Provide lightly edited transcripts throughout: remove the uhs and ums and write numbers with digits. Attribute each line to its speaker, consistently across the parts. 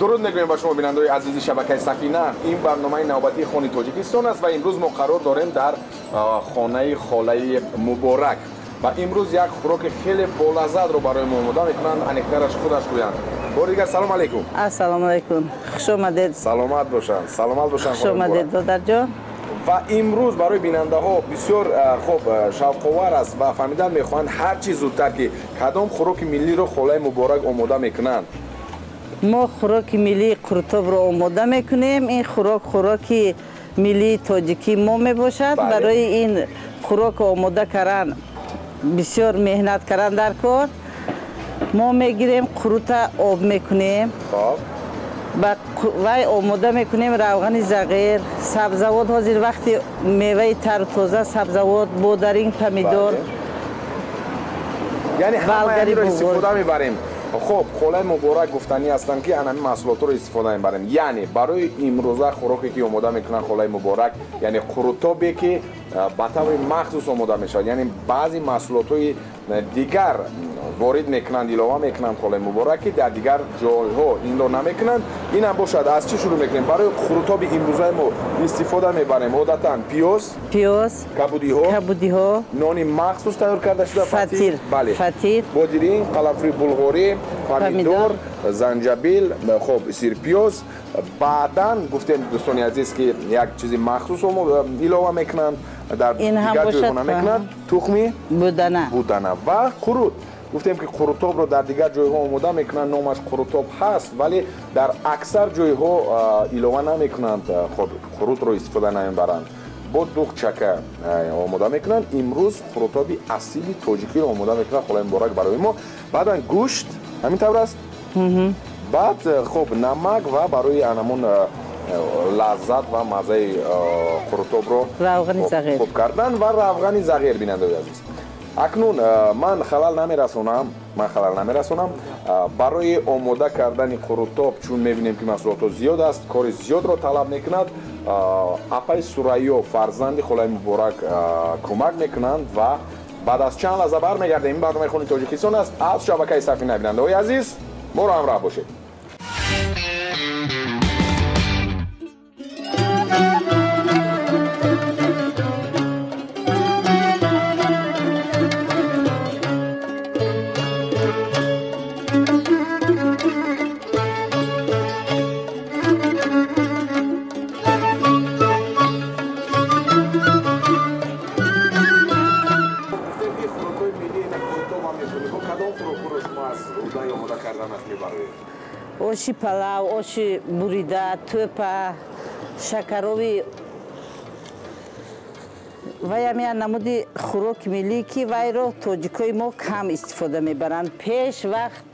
Speaker 1: Дуруд мегӯем ба шумо бинандаҳои азизи шабакаи Сафина. Ин барномаи навбатии Хони Тоҷикистон аст ва имрӯз мо қарор дорем дар хонаи холаи Муборак ва имрӯз як хӯроки хеле болаззатро барои мо омода мекунанд, аниқтараш худаш гӯянд. Бори дигар салом алейкум.
Speaker 2: Ассалому алейкум. Хуш омадед.
Speaker 1: Саломат бошанд, саломат бошанд.
Speaker 2: Хуш омадед, додарҷон.
Speaker 1: Ва имрӯз барои бинандаҳо бисёр хуб шавқовар аст ва фаҳмидан мехоҳанд ҳар чӣ зудтар ки кадом хӯроки миллиро холаи Муборак омода мекунанд.
Speaker 2: Мо хӯроки миллии қурутобро омода мекунем. Ин хӯрок хӯроки миллии тоҷикии мо мебошад. Барои ин хӯрок омода кардан бисёр меҳнат кардан дар кор. Мо мегирем қурута об мекунем, вай омода мекунем равғани зағир, сабзавот. Ҳозир вақти меваи тару тоза, сабзавот, бодаринг, помидор,
Speaker 1: яъне ҳамаро истифода мебарем. Хуб, холаи Муборак гуфтанӣ ҳастанд ки ана ҳамин маҳсулотро истифода мебарем. Яъне барои имрӯза хӯроке ки омода мекунанд холаи Муборак, яъне қурутобе ки ба таври махсус омода мешавад, яъне баъзе маҳсулотҳои дигар ворид мекунанд, илова мекунанд холаи Муборак, ки дар дигар ҷойҳо инро намекунанд. Инам бошад, аз чӣ шурӯъ мекунем? Барои қурутоби имрӯзаи мо истифода мебарем одатан пиёз, кабудиҳо, нони махсус тайёр карда шуда,
Speaker 2: фатир,
Speaker 1: бале,
Speaker 2: фатир,
Speaker 1: бодиринг, қаламфури булғорӣ, помидор, занҷабил, хоб, сирпиёз. Баъдан гуфтем, дӯстони азиз, ки як чизи махсус илова мекунанд, дар дигар ҷойҳо намекунанд, тухми будана ва қурут. Гуфтем ки қурутобро дар дигар ҷойҳо омода мекунанд, номаш қурутоб ҳаст, вале дар аксар ҷойҳо илова намекунанд, хоб, қурутро истифода намебаранд, бо дуғчака омода мекунанд. Имрӯз қурутоби асили тоҷикиро омода мекунанд холаи Муборак барои мо. Баъдан гӯшт ҳамин тавр аст, баъд хоб намак ва барои анамон лаззат ва маззаи қурутобро хуб кардан ва равғани зағир. Бинандаои азиз, акнун ман халал намерасонам, барои омода кардани қурутоб, чун мебинем ки маҳсулотҳо зиёд аст, кори зиёдро талаб мекунад. Апаи Сурайё, фарзанди холаи Муборак, кӯмак мекунанд ва баъд аз чанд лаҳза бармегардем. Ин барномаи Хони Тоҷикистон аст аз шабакаи Сафина. Бинандаҳои азиз, моро ҳамроҳ бошед.
Speaker 2: Оши палав, оши бурида, тӯпа, шакарови. Ваям як намуди хӯроки миллӣ, ки вайро тоҷикои мо кам истифода мебаранд. Пеш вақт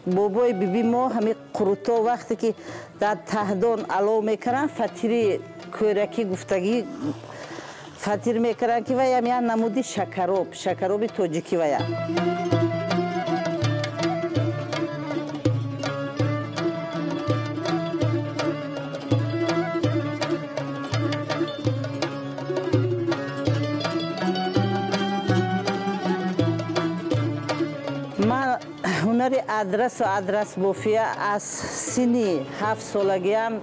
Speaker 2: бобои биби мо ҳамин қурутоб вақте ки дар таҳдон алов мекунанд, фатири кӯракӣ гуфтагӣ фатир мекунанд, ки ваям як намуди шакароб, шакароби тоҷикӣ вая. Ҳунари адрасу адрасбофия аз синни 7 солагиам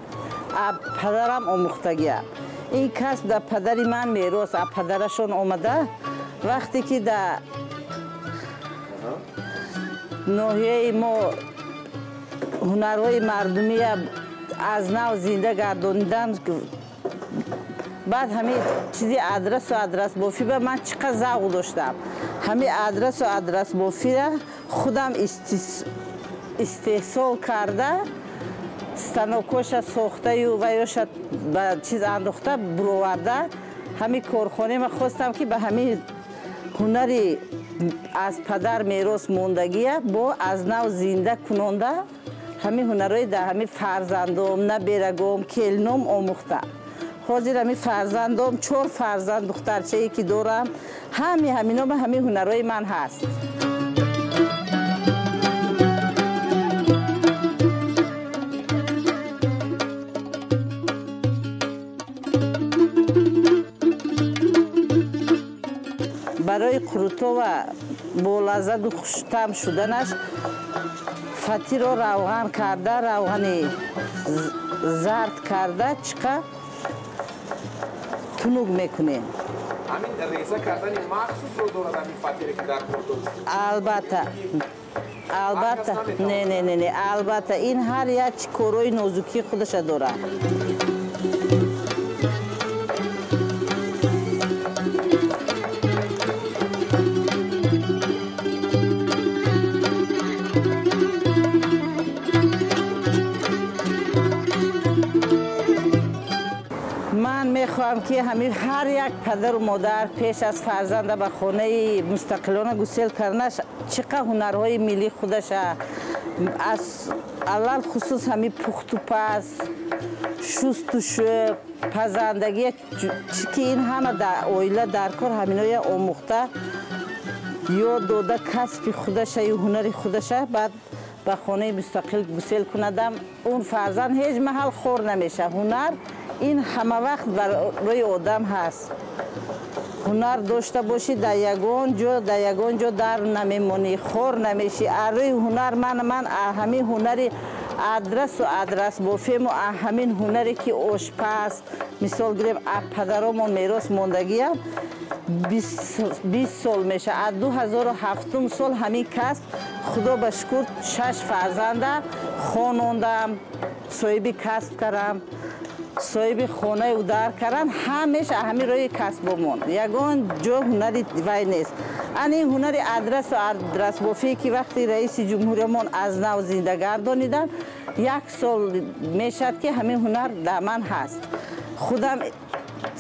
Speaker 2: падарам омӯхтагиам. Ин касб дар падари ман мерос, аз падарашон омада. Вақте ки дар ноҳияи мо ҳунарҳои мардумия аз нав зинда гардонидан, баъд ҳамин чизи адрасу адрасбофӣ ба ман чӣ қадр завқ доштам. Ҳамин адрасу адрасбофира худам истеҳсол карда, станокоша сохтаю ваёша ба чиз андохта буроварда, ҳамин корхонема хостам, ки ба ҳамин ҳунари аз падар мерос мондагия бо аз нав зинда кунонда, ҳамин ҳунарҳои дар ҳамин фарзандом, наберагом, келином омӯхта. Ҳозир ҳамин фарзандом, 4 фарзанд духтарчае ки дорам, ҳамином ҳамин ҳунарҳои ман ҳаст. Барои қурутова бо лаззату хуштаъм шуданаш Фатиро равған карда, равғани зард карда, чиқа тунук мекунем.
Speaker 1: Ҳамин реза кардани махсусро дорад ҳамин фатире ки дар кор дорад?
Speaker 2: Албатта. Албатта, не, не, не, не, албатта, ин ҳар як корои нозукии худаша дорад. Ман мехоҳам ки ҳамин ҳар як падару модар пеш аз фарзанда ба хонаи мустақилона гусел карданаш чӣ қадр ҳунарҳои миллии худаша аз алалхусус ҳамин пухтупаз, шустушӯ, пазандагӣ, ки ин ҳама дар оила дар кор ҳаминоя омӯхта ёд дода касби худаша ю ҳунари худаша баъд ба хонаи мустақил гусел кунадам, он фарзанд ҳеҷ маҳал хор намешавад. Ҳунар ин ҳама вақт барои одам ҳаст. Ҳунар дошта бошӣ дар ягон ҷо, дар ягон ҷо дар намемонӣ, хор намешӣ. Аз рӯи ҳунар ман ҳамин ҳунари адрасу адрасбофему ҳамин ҳунаре ки ошпаз, мисол гирем, аз падаромон мерос мондагиам 20 сол мешавад. Аз 2007 сол ҳамин касб, худо ба шукр, 6 фарзанда хонондам, соҳиби касб кардам, соҳиби хонаи удар кардан, ҳамеша ҳамин роҳи касбомон. Ягон ҷо ҳунари вай нест. Ан ин ҳунари адрасу адрасбофие ки вақти раиси ҷумҳуриямон аз нав зинда гардониданд, як сол мешавад ки ҳамин ҳунар дар ман ҳаст. Худам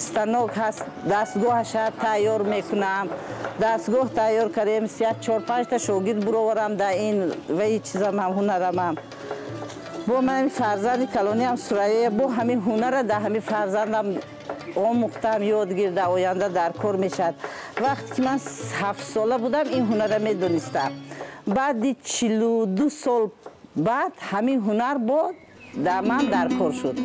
Speaker 2: станок ҳаст, дастгоҳаша тайёр мекунам. Дастгоҳ тайёр кардем, як 4-5 та шогирд буроварам дар ин ваи чизамам, ҳунарамам. Бо ман фарзанди калониам Сурайя, бо ҳамин ҳунара дар ҳамин фарзандам омӯхтам, ёд гирда, оянда дар кор мешавад. Вақте ки ман 7 сола будам, ин ҳунара медонистам. Баъди 42 сол баъд ҳамин ҳунар бо дар ман дар кор шуд.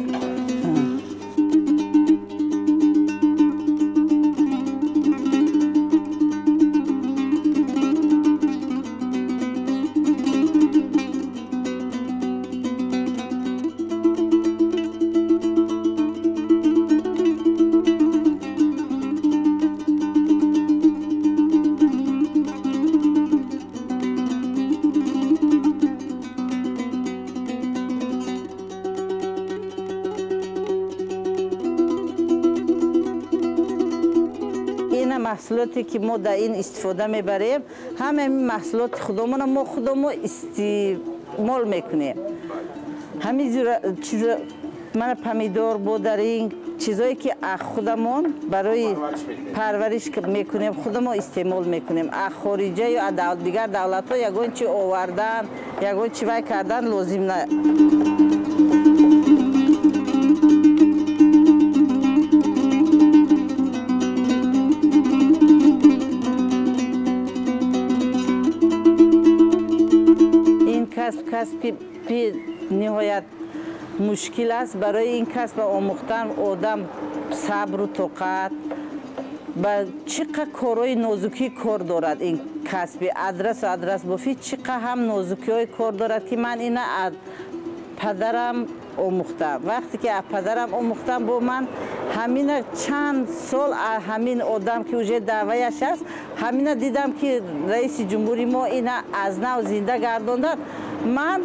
Speaker 2: Маҳсулоте ки мо дар ин истифода мебарем, ҳамаи маҳсулоти худомона мо худамо истеъмол мекунем. Ҳамин чиз, мана помидор, бодаринг, чизое ки аз худамон барои парвариш мекунем, худамо истеъмол мекунем. Аз хориҷа ё аз дигар давлатҳо ягон чи овардан, ягон чи вай кардан лозим на. Касби ниҳоят мушкил аст. Барои ин касба омӯхтан одам сабру тоқат ба чӣ қадр корҳои нозукӣ кор дорад. Ин касби адрасу адрасбофӣ чӣ қадр ҳам нозукиҳои кор дорад, ки ман ина аз падарам омӯхтам. Вақте ки аз падарам омӯхтам, бо ман ҳамина чанд сол аз ҳамин одам ки уже даъваяш аст, ҳамина дидам ки раиси ҷумҳури мо ина аз нав зинда гардонданд. Ман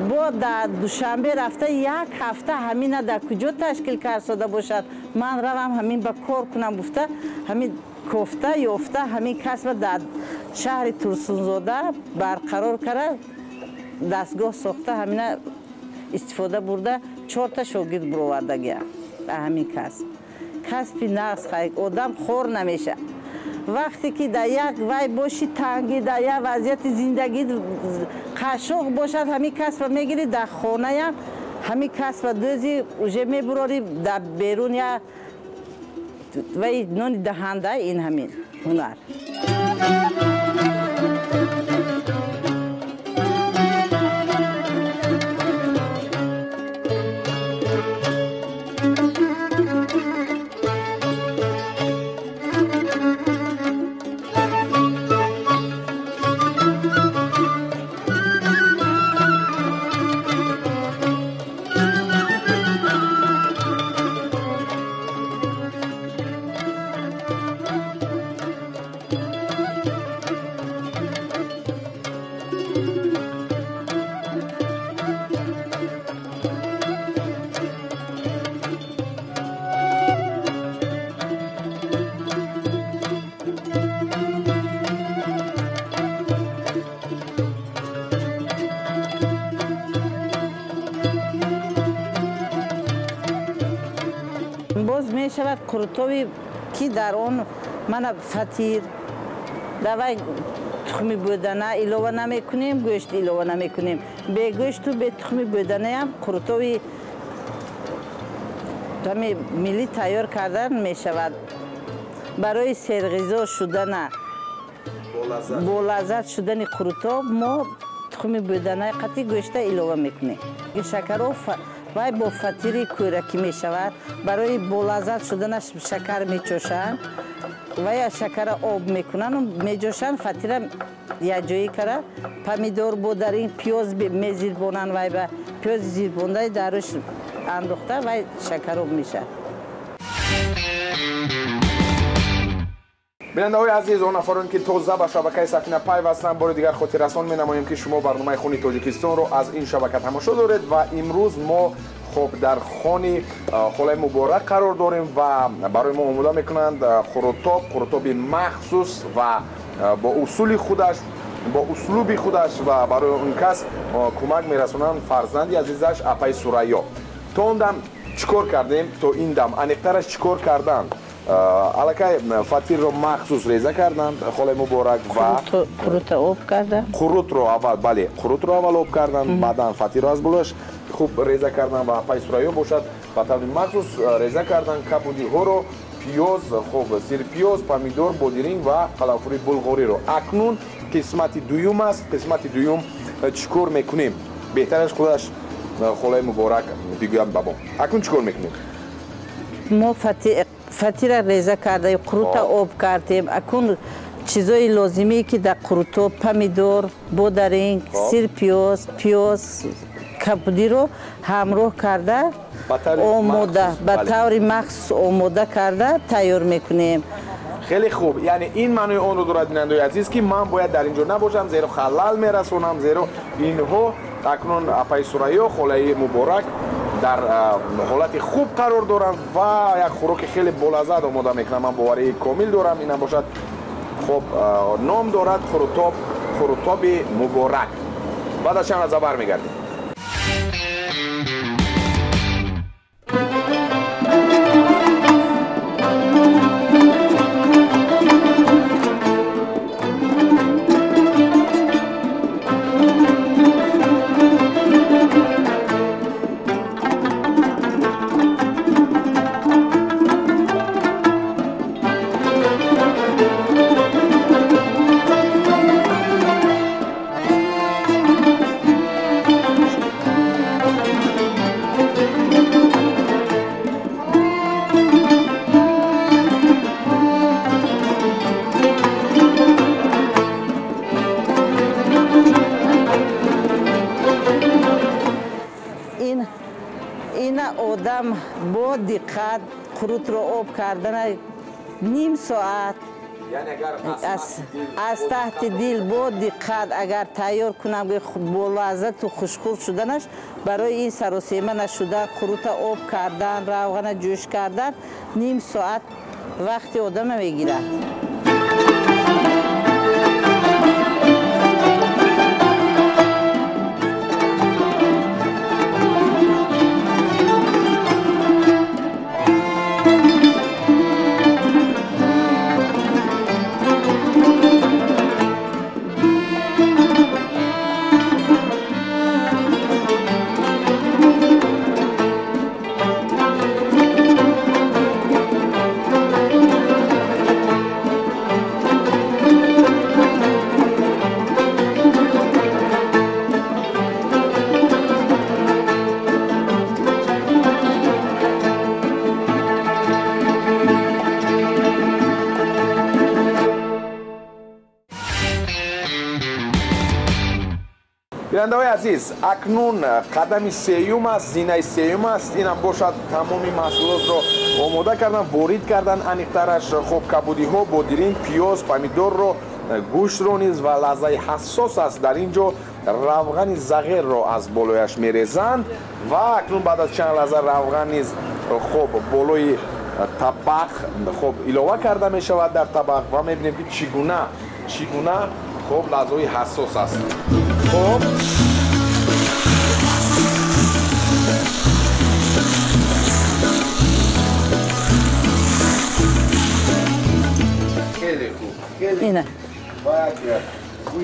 Speaker 2: бо дар Душанбе рафта як ҳафта ҳамина дар куҷо ташкил карсода бошад, ман равам ҳамин ба кор кунам гуфта, ҳамин кофта ёфта ҳамин касба дар шаҳри Турсунзода барқарор карда, дастгоҳ сохта, ҳамина истифода бурда, 4 та шогирд буровардагиам ба ҳамин касб. Касби нағз, одам хор намешавад. Вақте ки дар як вай боши, тангӣ, дар як вазъияти зиндагӣ қашоқ бошад, ҳамин касба мегирӣ, дар хонаям ҳамин касба дӯзи уже мебурорӣ дар берун я вай нони даҳанда ин ҳамин ҳунар. Мешавад қурутобе ки дар он мана фатир давай тухми бӯдана илова намекунем, гӯшт илова намекунем. Бе гӯшту бе тухми бӯданаям қурутоби ҳами миллӣ тайёр кардан мешавад. Барои серғизо шудана, болаззат шудани қурутоб мо тухми бӯданаи қатъи гӯшта илова мекунем. Шакароб вай бо фатири кӯракӣ мешавад. Барои болаззат шуданаш шакар мечошанд, вай аз шакара об мекунанд, меҷошанд, фатира якҷоӣ кара, помидор бо дар ин пиёз мезирбонанд, вай ба пиёзи зирбондаи даруш андохта вай шакароб мешавад.
Speaker 1: Бинандаҳои азиз, он нафароне ки тоза ба шабакаи Сафина пайвастанд, бори дигар хотиррасон менамоем, ки шумо барномаи Хони Тоҷикистонро аз ин шабака тамошо доред ва имрӯз мо хоб дар хони холаи Муборак қарор дорем ва барои мо омода мекунанд қурутоб, қурутоби махсус ва бо усули худаш, бо услуби худаш ва барои он кас кӯмак мерасонанд фарзанди азизаш апаи Сурайё. То он дам чӣ кор кардем? То ин дам аниқтараш чӣ кор карданд? Аллакай фатирро махсус реза карданд холаи Муборак ва
Speaker 2: қурутро об карданд.
Speaker 1: Қурутро аввал, бале, қурутро аввал об карданд, баъдан фатирро аз болояш хуб реза карданд ва апаи Сурайё бошад ба таври махсус реза карданд кабудиҳоро, пиёз, хуб сирпиёз, помидор, бодиринг ва қаламфури булғориро. Акнун қисмати дуюм аст. Қисмати дуюм чӣ кор мекунем? Беҳтараш худаш холаи Муборак бигӯям ба мо. Акнун чӣ кор мекунем?
Speaker 2: Мо фатира реза кардаем, қурута об кардем. Акун чизои лозимие ки дар қурутоб помидор, бодаринг, сирпиёз, пиёз, кабудиро ҳамроҳ карда омода, ба таври махсус омода карда тайёр мекунем.
Speaker 1: Хеле хуб. Яъне ин маънои онро дорад, бинандаои азиз, ки ман бояд дар ин ҷо набошам, зеро халал мерасонам, зеро инҳо акнун апаи Сурайё, холаи Муборак дар ҳолати хуб қарор доранд ва як хӯроки хеле болаззат омода мекунам. Ман боварии комил дорам, инам бошад хуб ном дорад қурутоб, қурутоби Муборак. Баъд аз чанд лаҳза бармегардем.
Speaker 2: Одам бо диққат қурутро об кардана ним соат аз таҳти дил бо диққат агар тайёр кунам, бо лаззату хушхӯр шуданаш, барои ин саросема нашуда қурута об кардан, равғана ҷӯш кардан ним соат вақти одама мегирад.
Speaker 1: Бинандаҳои азиз, акнун қадами сеюм аст, зинаи сеюм аст. Инам бошад тамоми маҳсулотро омода кардан, ворид кардан, аниқтараш хоб кабудиҳо, бодиринг, пиёз, помидорро, гӯштро низ ва лаҳзаи ҳассос аст. Дар ин ҷо равғани зағирро аз болояш мерезанд ва акнун баъд аз чанд лаҳза равған низ хоб болои табақ хоб илова карда мешавад дар табақ ва мебинем ки чӣ гуна хоб лаҳзаҳои ҳассос аст. Хоб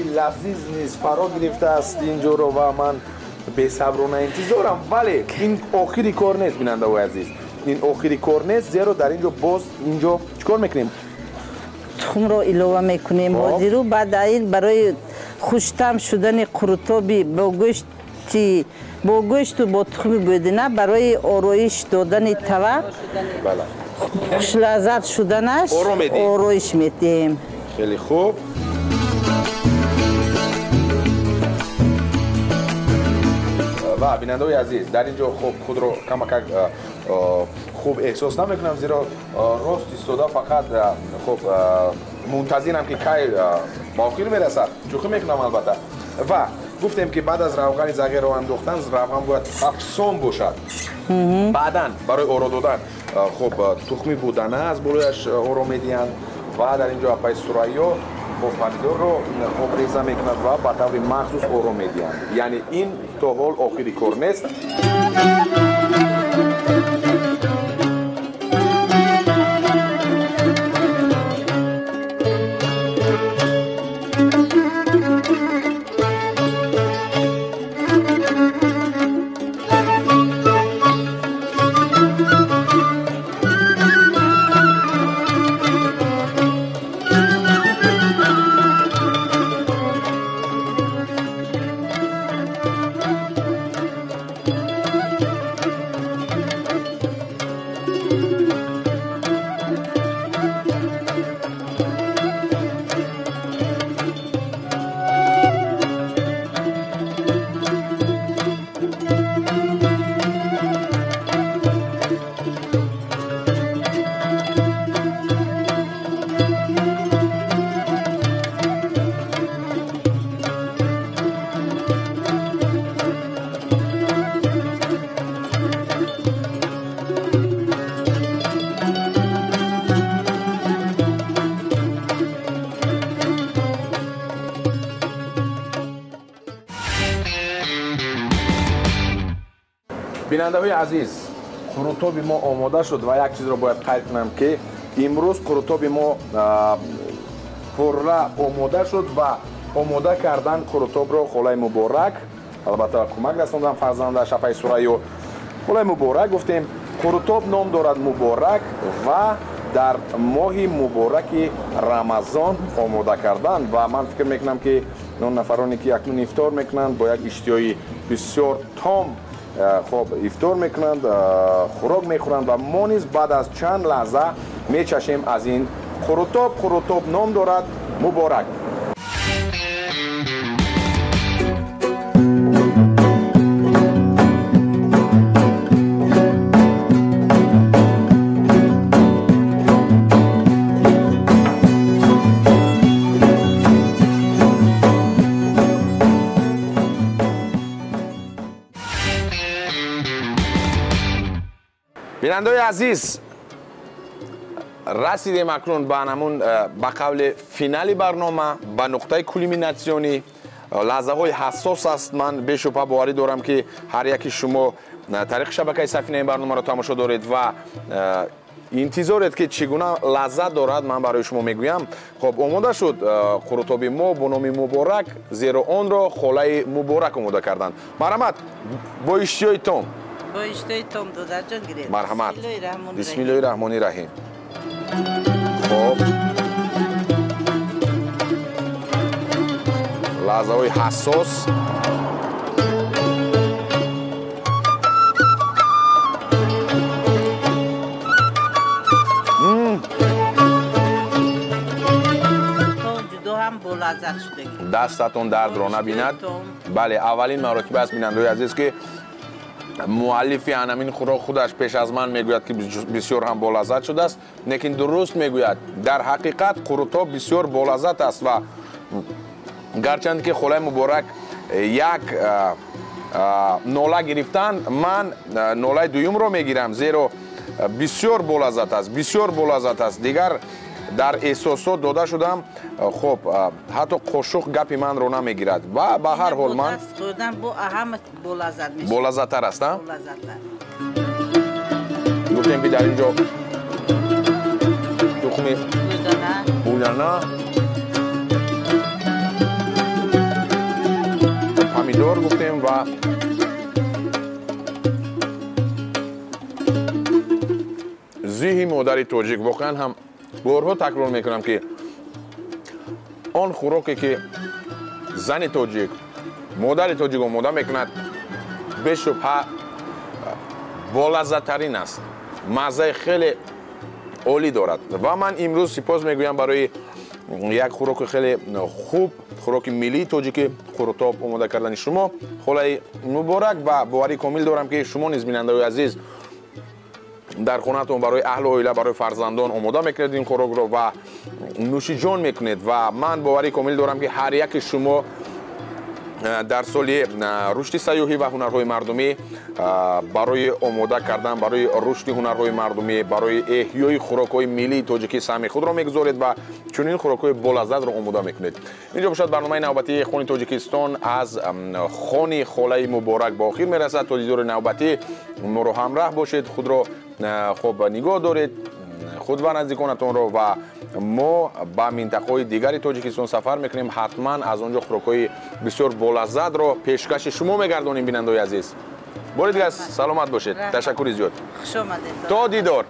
Speaker 1: Бӯи лазиз низ фаро гирифтааст инҷоро ва ман бесаброна интизорам. Вале ин охири кор нест, бинандаҳои азиз, ин охири кор нест, зеро дар инҷо боз инҷо чӣ кор мекунем?
Speaker 2: Тухмро илова мекунем ҳозиру баъд ин барои хуштам шудани қурутоби бо гӯшту бо тухми бӯдина барои ороиш додани тава, хушлаззат шуданаш ороиш медиҳем.
Speaker 1: Хеле хуб. Ва бинандаҳои азиз, дар ин ҷо хуб худро камакак хуб эҳсос намекунам, зеро рост истода фақат хуб мунтазирам ки кай ба охир мерасад. Шӯхӣ мекунам албатта. Ва гуфтем ки баъд аз равғани зағирро андохтан равған бояд афсон бошад. Баъдан барои оро додан хуб тухми будана аз болояш оро медиҳанд ва дар ин ҷо апаи Сурайё бо помидорро хуб реза мекунад ва ба таври махсус оро медиҳанд. Яъне ин то ҳол охири кор нест. Бинандаҳои азиз, қурутоби мо омода шуд ва як чизро бояд қайд кунам ки имрӯз қурутоби мо пурра омода шуд ва омода кардан қурутобро холаи Муборак, албатта кӯмак расондан фарзандаш апаи Сурайё. Холаи Муборак гуфтем, қурутоб ном дорад Муборак ва дар моҳи мубораки Рамазон омода кардан ва ман фикр мекунам ки он нафароне ки акнун ифтор мекунанд бо як иштиҳои бисёр том хоб ифтор мекунанд, хӯрок мехӯранд ва мо низ баъд аз чанд лаҳза мечашем аз ин қурутоб. Қурутоб ном дорад Муборак. Бинандаҳои азиз, расидем акнун ба ҳамун ба қавли финали барнома, ба нуқтаи кулминатсионӣ. Лаҳзаҳои ҳассос аст. Ман бешубҳа боварӣ дорам ки ҳар яки шумо тариқи шабакаи Сафина ин барномаро тамошо доред ва интизоред ки чӣ гуна лаззат дорад. Ман барои шумо мегӯям. Хоб омода шуд қурутоби мо бо номи Муборак, зеро онро холаи Муборак омода карданд. Марҳамат, бо иштиҳои том.
Speaker 2: Бо иштиҳои том додарҷон гиред.
Speaker 1: Марҳамат. Бисмиллоҳи раҳмони раҳим. Хоб лаҳзаҳои ҳассос. Дастатон дардро набинад. Бале, аввалин маротиба аст, бинандаҳои азиз, ки муаллифи анамин хӯрок худаш пеш аз ман мегӯяд ки бисёр ҳам болаззат шудааст, лекин дуруст мегӯяд. Дар ҳақиқат қурутоб бисёр болаззат аст ва гарчанд ки холаи Муборак як нола гирифтан, ман нолаи дуюмро мегирам, зеро бисёр болаззат аст, бисёр болаззат аст. Дигар дар эҳсосот дода шудам. Хоб ҳатто қошуқ гапи манро намегирад ва ба ҳар ҳол ман болаззаттар аст. Гуфтем ки дар ин ҷо тухми булана. Помидор гуфтем ва зиҳи модари тоҷик. Воқеан ҳам борҳо такрор мекунам, ки он хӯроке, ки зани тоҷик, модари тоҷик омода мекунад, бешубҳа болаззаттарин аст, маззаи хеле олӣ дорад. Ва ман имрӯз сипос мегӯям барои як хӯроки хеле хуб, хӯроки миллии тоҷикӣ, қурутоб омода кардани шумо, холаи Муборак. Ва боварӣ комил дорам, ки шумо низ, бинандаҳои азиз, дар хонаатон барои аҳлу оила, барои фарзандон омода мекунед ин хӯрокро ва нӯшиҷон мекунед. Ва ман боварӣ комил дорам, ки ҳар яки шумо дар соли рушди сайёҳӣ ва ҳунарҳои мардумӣ барои омода кардан, барои рушди ҳунарҳои мардумӣ, барои эҳёи хӯрокҳои миллии тоҷикӣ саҳми худро мегузоред ва чунин хӯрокҳои болаззатро омода мекунед. Инҷо бошад, барномаи навбатии Хони Тоҷикистон аз хони холаи Муборак ба охир мерасад. То дидори навбатӣ моро ҳамраҳ бошед, худро хуб нигоҳ доред, худ ва наздиконатонро. Ва мо ба минтақаҳои дигари Тоҷикистон сафар мекунем, ҳатман аз он ҷо хӯрокҳои бисёр болаззатро пешкаши шумо мегардонем. Бинандаои азиз, бори дигар саломат бошед, ташаккури зиёд.
Speaker 2: Хуш омадед.
Speaker 1: То дидор.